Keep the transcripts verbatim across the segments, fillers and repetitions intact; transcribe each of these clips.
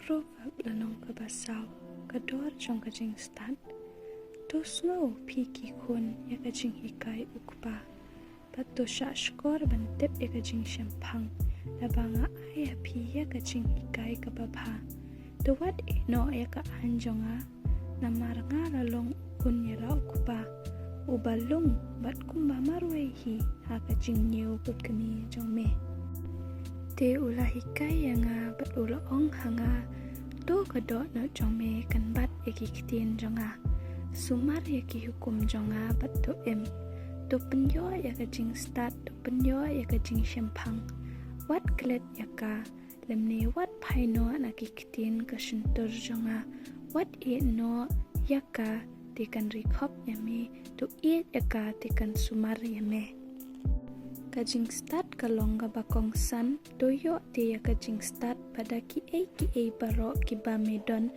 Proverb lynnong kaba saw, ka dor jong ka jingstad. To sngew phi ki khun ïa ka jinghikai u kpa, bad to shah shkor ban tip ïa ka jingshemphang, naba nga ai ha phi ïa ka jinghikai kaba bha. To wat ïehnoh ïa ka aiñ jong nga, namar nga la long u khun ïa la u kpa uba lung, bad kumba marwei hi ha ka jingñiew ka kmie jong me. Te u la hikai ïa nga bad u la ong ha nga, to ka dohnud jong me kan bat ïa ki ktien jong nga. Sumar ïa ki hukum jong nga bad to im. To pynïoh ïa ka jingstad, to pynïoh ïa ka jingshemphang. Wat klet ïa ka, lymne wat phai noh na ki ktien ka shyntur jong nga. Wat ïehnoh ïa ka, te kan ri khop ïa me, to ïeit ïa ka te kan sumar ïa me. Ka jingstad ka long kaba kongsan, to ïoh te ïa ka jingstad bad da kiei kiei baroh kiba me don,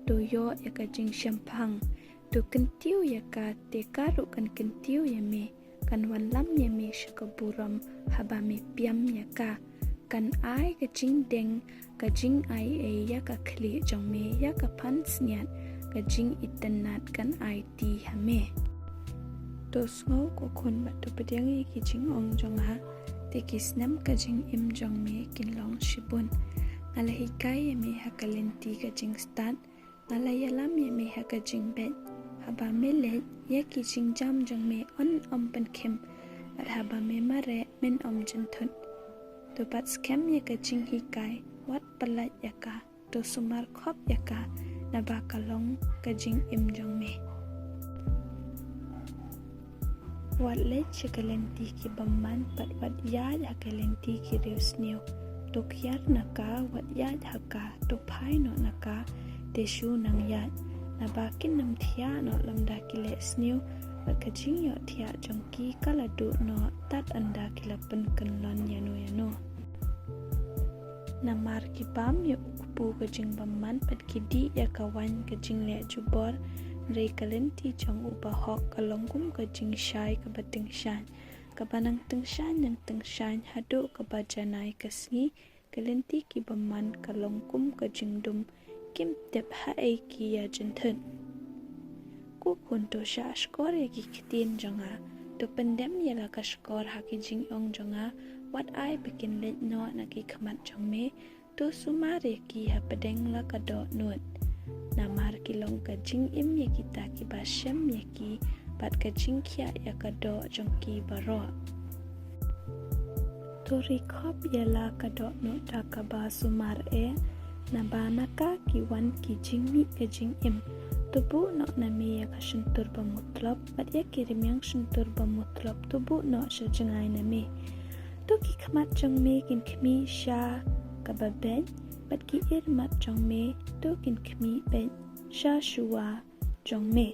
to ïoh ïa ka jingshemphang. To kyntiew ïa ka te ka ruh kan kyntiew ïa me, kan wanlam ïa me sha ka burom haba me piam ïa ka. Kan ai ka jingdeng, ka jingai ei ïa ka khlieh jong me, ïa ka pansngiat ka jingitynnad kan aiti ha me. To sngew ko khun bad to pdiang ïa ki jingong jong nga, te ki snem ka jingim jong me kin long shibun. Nga la hikai ïa me ha ka lynti ka jingstad, nga la ïalam ïa me ha ka jingbeit. Haba me leit, ïa ki jingjam jong me yn ym pynkhim, bad haba me mareh, men ym jynthut. To bat skhem ïa ka jinghikai, wat pyllait ïa ka, to sumar khop ïa ka, naba ka long ka jingim jong me. Wat leit sha ka lynti ki bymman, bad wat ïaid ha ka lynti ki riewsniew. To kiar na ka, wat ïaid ha ka, to phai noh na ka, te shu nang ïaid. Naba kin ym thiah noh lymda ki leh sniew, bad ka jingïohthiah jong ki ka la duh noh tad ynda ki la pynkyllon ïano ïano. Namar ki bam ïa u kpu ka jingbymman, bad ki dih ïa ka waiñ ka jingleh jubor. Hynrei ka lynti jong u bahok ka long kum ka jingshai kaba tyngshaiñ, kaba nang tyngshaiñ nang tyngshaiñ haduh kaba janai ka sngi. Ka lynti ki bymman ka long kum ka jingdum, kim tip haei ki ïa jynthut. Ko khun, to shah shkor ïa ki ktien jong nga, to pyndem ïa la ka shkor ha ki jingong jong nga. Wat ai ba kin leit noh na ki khmat jong me, to sumar ïa ki hapdeng la ka dohnud. Namar ki long ka jingim ïa kita kiba shem ïa ki, bad ka jingkhiah ïa ka doh jong ki baroh. To ri khop ïa la ka dohnud da kaba sumar eh, naba na ka ki wan ki jingmih ka jingim. To buh noh na me ïa ka shyntur ba mutlop, bad ïa ki rmiang shyntur ba mutlop to buh noh sha jngai na me. To ki khmat jong me kin khmih sha kaba beit, bad ki irmat jong me to kin khmih beit sha shuwa jong me.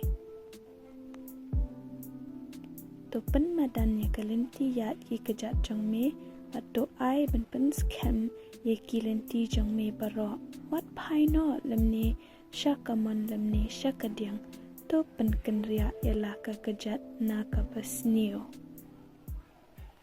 To pynmadan ïa ka lynti ïaid ki kjat jong me, bad to ai ban pynskhem ïa ki lynti jong me baroh. Wat phai noh lymne sha kamon lymne sha kadiang, to pynkynriah ïa la ka kjat na kaba sniew.